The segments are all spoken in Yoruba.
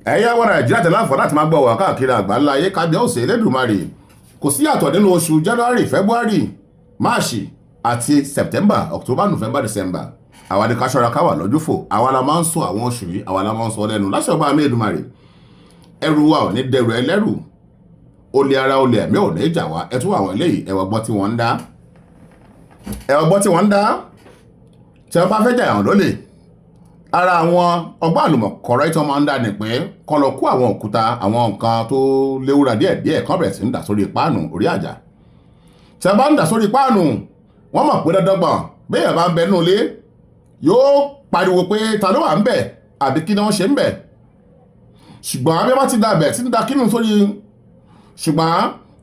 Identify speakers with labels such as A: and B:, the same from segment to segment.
A: Ẹ̀yà wa Nàìjíríà tẹ̀lé àǹfààní láti máa gbọ́ wà káàkiri àgbáńlá ayé. Kábíyèsí Elédùmarè, kò sí yàtọ̀ nínú oṣù January, February, March àti September, October, November, December. Àwa ni ká ṣọ́ra, ká wà lójúfò. Àwa la máa ń sọ àwọn oṣù yìí, àwa la máa ń sọ lẹ́nu láṣẹ ọba mi Èdùmàrè. Ẹrù wa ò ní dẹrù ẹlẹ́rù, olè ara, olè ẹ̀mí ò ní jà wá. Ẹ tún àwọn eléyìí, ẹwà gbọ́ tí wọ́n ń dá, ẹwà gbọ́ tí wọ́n ń dá. Tí wọ́n bá fẹ́ jà yàn lólè, ara àwọn ọgbọ́n àlùmọ̀kọ́rọ́ tí wọ́n máa ń dá ni pé kán lọ kó àwọn òkúta, àwọn nǹkan tó léwúra díẹ̀ díẹ̀, kán bẹ̀rẹ̀ sí ń dà sórí páànù orí àjà. Tí wọ́n bá ń dà sórí páànù, wọ́n mọ̀ pé dandangbọ̀n béèyàn bá ń bẹ nínú ilé, yóò pariwo pé ta ló wà ń bẹ̀ àbí kí ni wọ́n ṣe ń bẹ̀. Ṣùgbọ́n bí wọ́n ti da bẹ̀ tí ń da kínú sórí, ṣùgbọ́n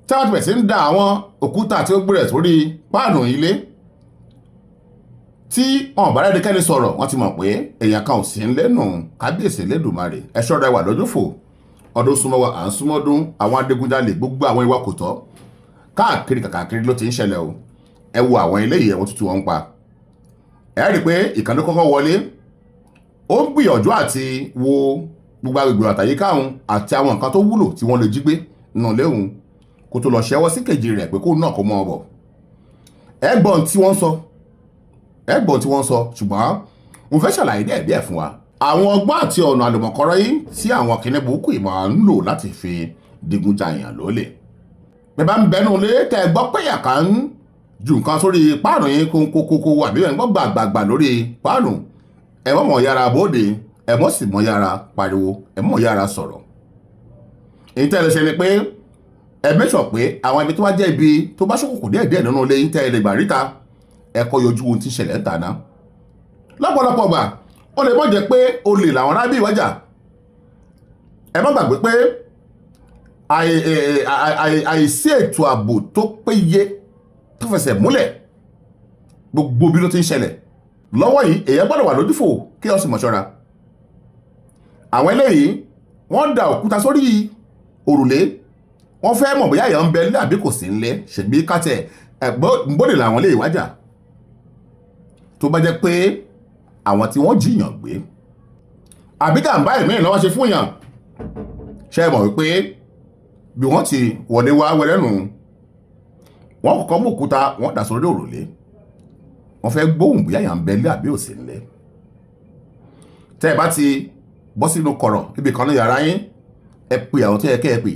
A: tí wọ́n ti bẹ̀ sí ń da àwọn òkúta tí ó gbé rẹ̀ sórí páànù ilé, tí wọn bá rẹ́nikẹ́ni sọ̀rọ̀, wọ́n ti mọ̀ pé èèyàn kan ò sí ń lẹ́nu. Kábíyèsí Elédùmarè, ẹ ṣọ́ra, ẹ wà lójúfò. Ọdún súnmọ́ wa, à ń súnmọ́ ọdún. Àwọn adigunjalè, gbogbo àwọn ìwà kò tọ́ káàkiri kàkàkiri ló ti ń ṣẹlẹ̀ o. Ẹ wo àwọn eléyìí, ẹ̀wọ̀n tuntun wọn ń pa. Ẹ rí i pé ìkànnì kọ́kọ́ wọlé, ó ń gbìyànjú àti wo gbogbo agbègbè àtàyíká òun àti àwọn nǹkan tó wúlò tí wọ́n lè jí gbé nínú ilé òun, kó tó lọ ṣẹ́wọ́ sí kejì rẹ̀ pé kó náà kó mọ́ ọ bọ̀. Ẹ gbọ́n tí wọ́n sọ, ẹ gbọ́n tí wọ́n sọ. Ṣùgbọ́n mo fẹ́ ṣàlàyé díẹ̀ díẹ̀ fún wa àwọn ọgbọ́n àti ọ̀nà àlùmọ̀kọ́rọ́ yìí tí àwọn kìnìún burúkú yìí máa ń lò láti fi digun ja èèyàn lólè. Bẹ́ẹ̀ bá ń bẹnu lé, tẹ́ ẹ gbọ́ pé yàká ń ju nǹkan sórí páànù yín kókókókó, àbí ẹ̀ ń gbọ́ gbàgbàgbà lórí páànù, ẹ mọ̀ mọ̀ yára bóde, ẹ mọ̀ sì mọ̀ yára pariwo, ẹ mọ̀ yára sọ̀rọ̀. Èyí tẹ́ ẹ lè ṣe ni pé ẹ make sure pé àwọn ibi tó bá jẹ́ ibi tó bá ṣókùnkùn díẹ̀ díẹ̀ nínú ilé yín tẹ́ ẹ lè gbà ríta, ẹ kọ́ yọjú ohun tí ń ṣẹlẹ̀ ń tà ná. Lọ́pọ̀lọpọ̀ gbà, ó lè mọ̀ jẹ́ pé olè làwọn arábí ìwájà. Ẹ má gbàgbé pé àìsí ètò ààbò tó péye tó fẹsẹ̀ múlẹ̀, gbogbo bí ló ti ń ṣẹlẹ̀ lọ́wọ́ yìí. Èèyàn gbọ́dọ̀ wà lójúfò kí wọ́n sì mọ̀ ṣọ́ra. Àwọn eléyìí, wọ́n da òkúta sórí òrùlé, wọ́n fẹ́ mọ̀ bóyá èèyàn ń bẹ nílé àbí kò sí nílé. Ṣèbí kátẹ̀ bóde làwọn lè wájà. Tó bá jẹ́ pé àwọn tí wọ́n jiyàn gbé àbí jàǹbá ẹ̀mí lọ́wọ́ ṣe fún yàn, ṣe mọ̀ wípé bí wọ́n ti wọlé wá wẹrẹ́nu, wọ́n kọ́kọ́ mú òkúta, wọ́n dà sórí òrùlé, wọ́n fẹ́ gbóhùn bóyá èèyàn ń bẹ nílé àbí ò sí nílé. Tẹ́ ẹ bá ti bọ́ sínú kọ̀rọ̀ níbi kan ní yàrá yín, ẹ pè àwọn tó yẹ kẹ́ ẹ pè.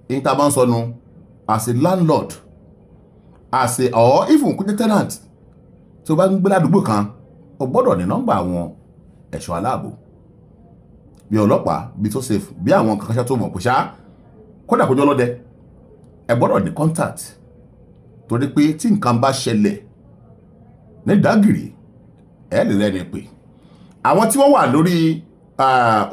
A: Ní tá a bá ń sọnù, as a landlord, as a or even kó jẹ́ tenant tí o bá ń gbé ládùúgbò kan, o gbọ́dọ̀ ní nọ́mbà àwọn ẹ̀ṣọ́ aláàbò, bí ọlọ́pàá, bí tó safe, bí àwọn kankan ṣá tó mọ̀ pé ṣá, kódà kó jẹ́ ọlọ́dẹ. Ẹ gbọ́dọ̀ ní contact, torí pé tí nǹkan bá ṣẹlẹ̀ ní dágìrì, ẹ lè rẹ́ni pè. Àwọn tí wọ́n wà lórí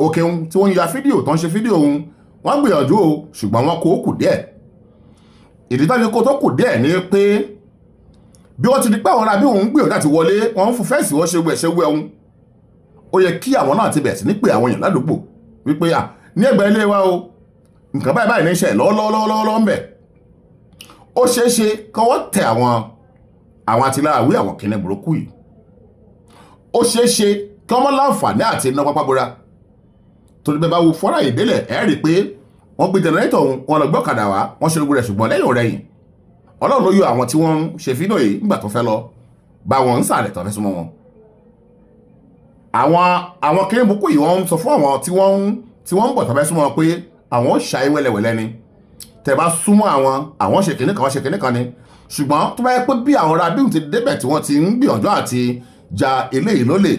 A: òkè ń tí wọ́n ń ya fídíò, tó ń ṣe fídíò òun, wọ́n gbìyànjú o, ṣùgbọ́n wọ́n kó kù díẹ̀. Ìdí tó fi kó tó kù díẹ̀ ni pé bí wọ́n ti di pé àwọn ará bí òun gbìyànjú àti wọlé, wọ́n ń fún fence, wọ́n ṣe wẹ̀ ṣe wẹ̀ òun, ó yẹ kí àwọn náà ti bẹ̀rẹ̀ sí ní pé àwọn èèyàn ládùúgbò wípé à ní ẹgbẹ́ ilé wa o, nǹkan báyìí báyìí ní í ṣe lọ́wọ́lọ́wọ́lọ́wọ́ ń bẹ̀. Ó ṣeé ṣe kọ́wọ́ tẹ àwọn atiláwí, àwọn kìnìún burúkú yìí. Ó ṣeé ṣe kí wọ́n mọ́ láǹfààní àti iná pápá bora, torí bẹ́ẹ̀ bá wo fọ́nrán yìí délẹ̀, ẹ̀ rí i pé wọ́n gbé generator òun, wọn lọ gbé ọ̀kadà wá, wọ́n ṣe gbogbo rẹ̀. Ṣùgbọ́n lẹ́yìn ọ̀rẹ́yìn, Ọlọ́run ló yọ àwọn tí wọ́n ń ṣe fídíò yìí nígbà tó fẹ́ lọ bá wọn ń sàlẹ̀ tó fẹ́ súnmọ́ wọn. Àwọn kìnìún burúkú yìí, wọ́n ń sọ fún àwọn tí wọ́n ń bọ̀ tó fẹ́ súnmọ́ wọn pé àwọn ṣàì wẹ́lẹ́wẹ́lẹ́ ni, tẹ́ bá súnmọ́ àwọn, àwọn ṣe kìnìún kan, ṣe kìnìún kan ni. Ṣùgbọ́n tó bá yẹ pé bí àwọn arábíhùn ti débẹ̀ tí wọ́n ti ń gbìyànjú àti ja eléyìí lólè,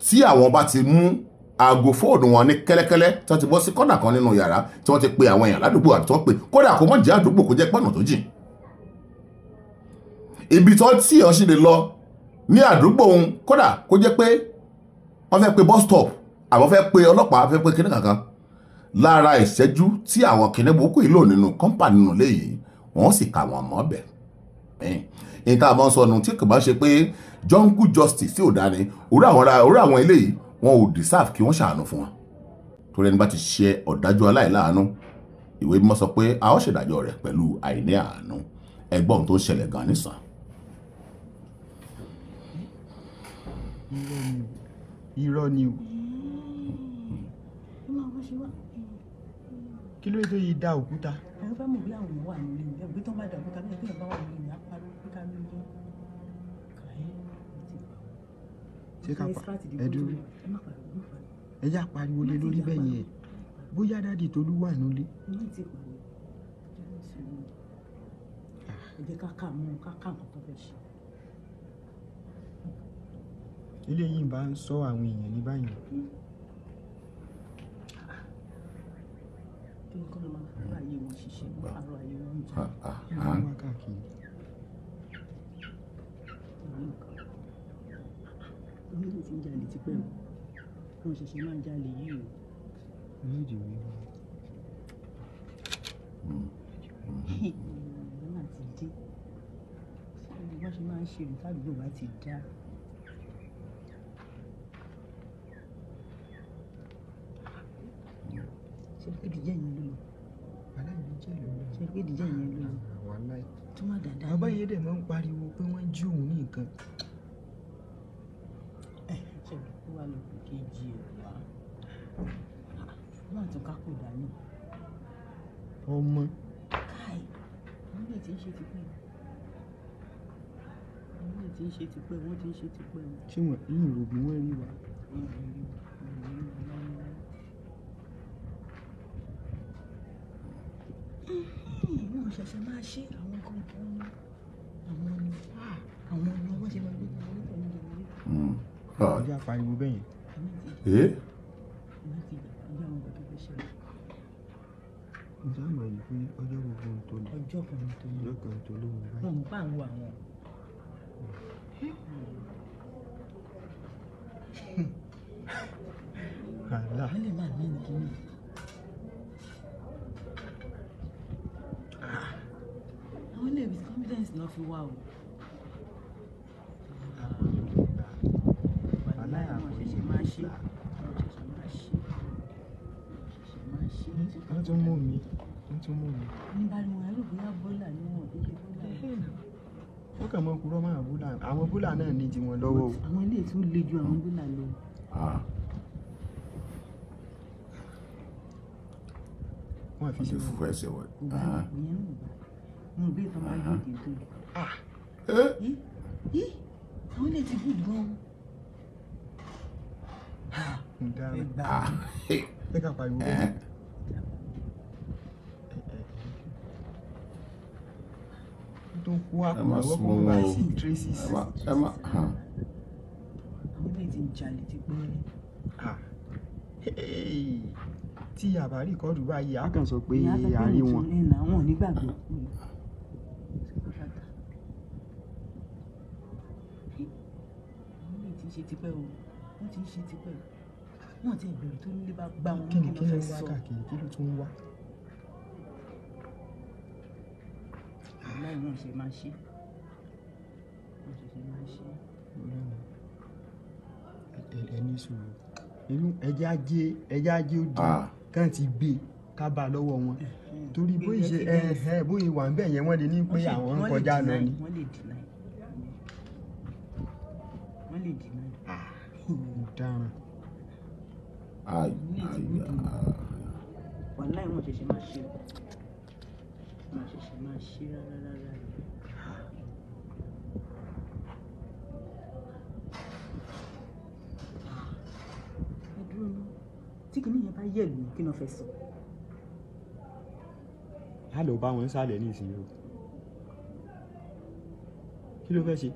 A: tí àwọn bá ti mú aago fóònù wọn ní kẹ́lẹ́kẹ́lẹ́, tí wọ́n ti bọ́ sí kọ́nà kan nínú yàrá, tí wọ́n ti pe àwọn èèyàn ládùúgbò, àti tí wọ́n pe, kódà kó mọ̀ jẹ́ àdúgbò, kó jẹ́ pọ̀nà tó jìn, ibi tó tí èèyàn sì lè lọ ní àdúgbò òun, kódà kó jẹ́ pé wọ́n fẹ́ pe bus stop, àwọn fẹ́ pe ọlọ́pàá, fẹ́ pe kíní kankan, lára ìṣẹ́jú tí àwọn kíní burúkú yìí lò nínú compound nínú ilé yìí, wọ́n sì kà wọ́n mọ́ bẹ̀. Ní tá a máa ń sọnù, tí kò bá ṣe pé jungle justice tí ò dání orí àwọn eléyìí, wọn ò deserve kí wọ́n ṣàánú fún wọn, torí ẹni bá ti ṣe ọ̀dájú aláìláàánú, Ìwé Mímọ́ sọ pé a ó ṣèdájọ́ rẹ̀ pẹ̀lú àìní àánú. Ẹgbọ́n tó ń ṣẹlẹ̀ gan nísàn.
B: Irọ́ ni o, irọ́ ni o.
C: Ẹ máa bó ṣe
B: wọ́n
C: Kí ló dé tó yìí da òkúta?
B: Àwọn fẹ́ mọ̀ bí àwọn èèyàn wà nílé mi, ẹgbẹ́ tó ń bá da òkúta bí ẹgbẹ́ bá wà nílé mi, á pariwo pé ká ló dé. Kàí, mo ti bà wọ́n.
C: Ṣé ká pa
B: Extract the
C: ẹ dúró.
B: bottle. Ẹ má pariwo, ẹ má pariwo.
C: Ẹ já pariwo lé lórí bẹ́ẹ̀ yẹn. Bóyá daddy Tolú wà nílé.
B: Ẹ má ti pariwo. Ẹ má sùúrù. Ẹ jẹ́ ká kà mú ká kà nǹkan tó fẹ́ ṣe.
C: Ilé yìí bá ń sọ àwọn èèyàn ní báyìí.
B: Kí ló kọ́ ló máa fàárọ̀ ayé wọn ṣiṣẹ́, wọ́n fàárọ̀ ayé wọn jà.
A: Ah, ah,
C: Kí ló
A: ah.
C: ń wá káàkiri?
B: Ìwé nǹkan. Onílé ti ń jalè tipẹ́ o. Wọ́n ṣẹ̀ṣẹ̀ máa ń jalè yìí o.
C: Méjì wí.
B: Ìwé náà ti dé. Ṣé bí wọ́n ṣe máa ń ṣe ìlú tádùúgbò bá ti dá? Ṣé pé ìdíjẹ́ yẹn ló lọ?
C: Aláìní jẹ́ ló lọ.
B: Ṣé pé ìdíjẹ́ yẹn ló lọ?
C: Wàláì.
B: Tó má dáadáa.
C: Bàbá yẹn dẹ̀ máa ń pariwo pé wọ́n jí òun ní nǹkan.
B: Ṣé ó wà lọ pé kejì ẹ̀ wá? Wọ́n àtún kákò dání.
C: Ọmọ.
B: Káì, wọ́n lè ti ń ṣe tipẹ́. Wọ́n lè ti ń ṣe tipẹ́, wọ́n ti ń ṣe tipẹ́ o.
C: Ṣé wọ́n yìí rò bí wọ́n rí wa?
B: Wọ́n lè rí wọn, wọ́n lè rí wọn láéláé. Wọ́n ṣẹ̀ṣẹ̀ máa ṣe àwọn gangan ni. Àwọn ni, àwọn ni wọ́n ṣe máa gbé generator ní generator.
A: Ah.
C: Ẹ já pariwo bẹ́ẹ̀ yẹn.
B: Ẹ̀mí ti jà,
A: Eh?
B: ẹ̀mí ti jà, ọjọ́ àwọn nǹkan tó fẹ́ ṣẹlẹ̀.
C: Mo sá mọ̀ yìí pé ọjọ́ gbogbo ń tó lè.
B: Ọjọ́ kan ní tó ní.
C: Ọjọ́ kan tó lóhùn báyìí.
B: Wọ́n mọ̀ pé à ń wo àwọn.
C: Wàhálà.
B: Wọ́n lè máa ní kíní. Àwọn ilé with confidence náà fi wá o.
C: Wàhálà.
B: Wọ́n ṣẹ̀ṣẹ̀ máa ṣe. Wọ́n ṣẹ̀ṣẹ̀ máa ṣe. Wọ́n ṣẹ̀ṣẹ̀ máa ṣe.
C: Wọ́n tún mú mi. Wọ́n tún mú mi.
B: Ní bá rí wọn, ẹrù bóyá bọ́là ni wọ́n kì í ṣe bọ́là.
C: Wọ́n kàn mọ́ kúrọ́ máa búlà. Àwọn búlà náà ní tiwọn lọ́wọ́ o.
B: Àwọn ilé tún le ju àwọn bọ́là lọ.
A: Ah.
C: Wọ́n fi
A: Wọ́n
C: ṣe
A: ti fún ẹsẹ̀ wọ̀.
B: Kò bá
A: Ah.
B: ìyẹn ń bá. Mo rò bí ìtàn máa gbòdì tó.
A: Eh?
B: Yí yí àwọn ilé ti gùn gan-an.
C: ń dára.
B: Ẹ gbà.
A: Ah.
C: Ẹ ká pariwo bẹ́ẹ̀.
A: Eh?
C: Tó ń kó àpò
A: Ẹ má
C: lọ́wọ́ kó
A: súnmọ́
C: má
A: wọn o.
C: sí traces.
A: Ẹ má ẹ má. Ah.
B: Àwọn ilé ti ń jalè ti pẹ́.
C: Ah. Hey. Tí a bá rìkọ́dù báyìí, a kàn sọ pé
B: Ìyá sọ pé
C: a rí
B: òun
C: wọn.
B: tún ní ìlà wọn ò ní gbàgbọ́. Àwọn ilé ti ń ṣe tipẹ́ o. Wọ́n ti ń ṣe tipẹ́ o. Wọ́n ti bẹ̀rù tó nílé bá gbá wọn
C: Kí ni
B: kí
C: kí
B: ló
C: ló
B: fẹ́
C: ń wá
B: sọ.
C: káàkiri? Kí ló tún ń wá?
B: Láì wọ́n ṣe máa ṣe. Wọ́n ṣe ṣe máa ṣe.
C: Ẹ ní sùúrù. Irú ẹja ajé ẹja ajé ó di
A: Ah.
C: kán ti gbé ká bá a lọ́wọ́ wọn. Torí bóyá ṣe ẹ ẹ bóyá wà ń bẹ̀ yẹn wọ́n lè ní pé àwọn ń kọjá lọ ni.
B: Wọ́n lè deny. Wọ́n lè deny.
C: Ọ̀daràn.
A: Ai, ai, ah.
B: Wàláì wọ́n ṣẹ̀ṣẹ̀ máa ṣe. Wọ́n ṣẹ̀ṣẹ̀ máa ṣe rárá rárá ni. Ẹ dúró ná. Tí kìnìún yẹn bá yẹ̀ lù kí ni wọ́n fẹ́ sọ?
C: Á lọ bá wọn sálẹ̀ ní ìsinyìí o. Kí ló fẹ́ ṣe?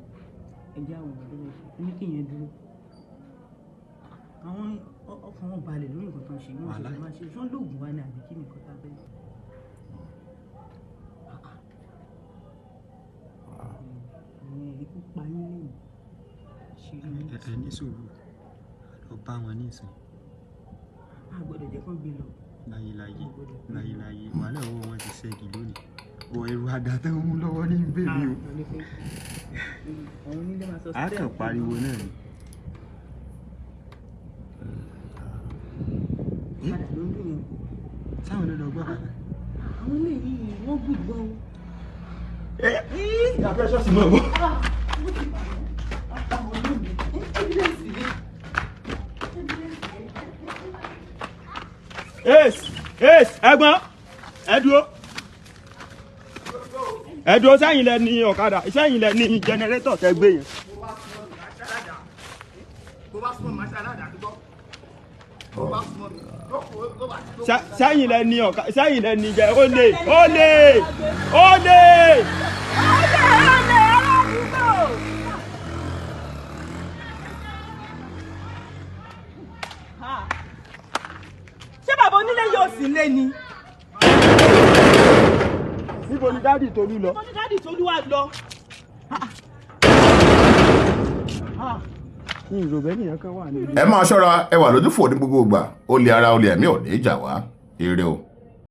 B: Ẹ jẹ́ àwọn ọ̀dọ́ rẹ̀ ṣe. Ní kí yẹn dúró. Àwọn ọkàn wọn balẹ̀ lórí nǹkan tó ń ṣe. Wọ́n ṣẹ̀ṣẹ̀ máa ṣe. Ṣé wọ́n lóògùn wa ni àbí kí ni nǹkan tá a fẹ́ sọ? Àwọn ẹ̀rí kó pa yín lẹ́yìn. Ṣeré yín.
C: Ẹ ní sùúrù. Á lọ bá wọn ní ìsìn.
B: A gbọ́dọ̀ jẹ́ kán gbé lọ.
C: Láyéláyé láyéláyé wàhálà ọwọ́ wọn ti ṣẹ́gi lónìí. Bọ̀ ẹ̀rù àdá tó ń mú lọ́wọ́ ní bèbí o.
B: Àwọn onílé máa sọ
C: A kàn pariwo náà ni.
B: Padà ló ń dùn yẹn.
C: Sáwọn ló lọ gbọ́ kàkà.
B: Àwọn ilé yìí wọ́n gùn gan o.
C: Ìyá Precious mọ̀ bọ́.
B: Evidence ni. Evidence ni.
C: Ace, ace, ẹ̀gbọ́n, ẹ dúró. Ẹ dúró, sẹ́yìn lẹ ní ọ̀kadà, sẹ́yìn lẹ ní generator tẹ gbé yẹn. Sẹ́yìn lẹ ní ọ̀kadà, sẹ́yìn lẹ ní jẹ, olè, olè, olè.
B: Olè, olè, aládùúgbò. Ha. Ṣé bàbá onílé yóò sì lé ni?
C: Níbo ni daddy Tolú lọ?
B: Mo ní daddy Tolú wà lọ.
C: Ìròbẹ́ nìyẹn kan wà níbi.
A: Ẹ máa ṣọ́ra, ẹ wà lójúfò ní gbogbo ìgbà. Olè ara, olè ẹ̀mí ò ní í jà wá. Ire o.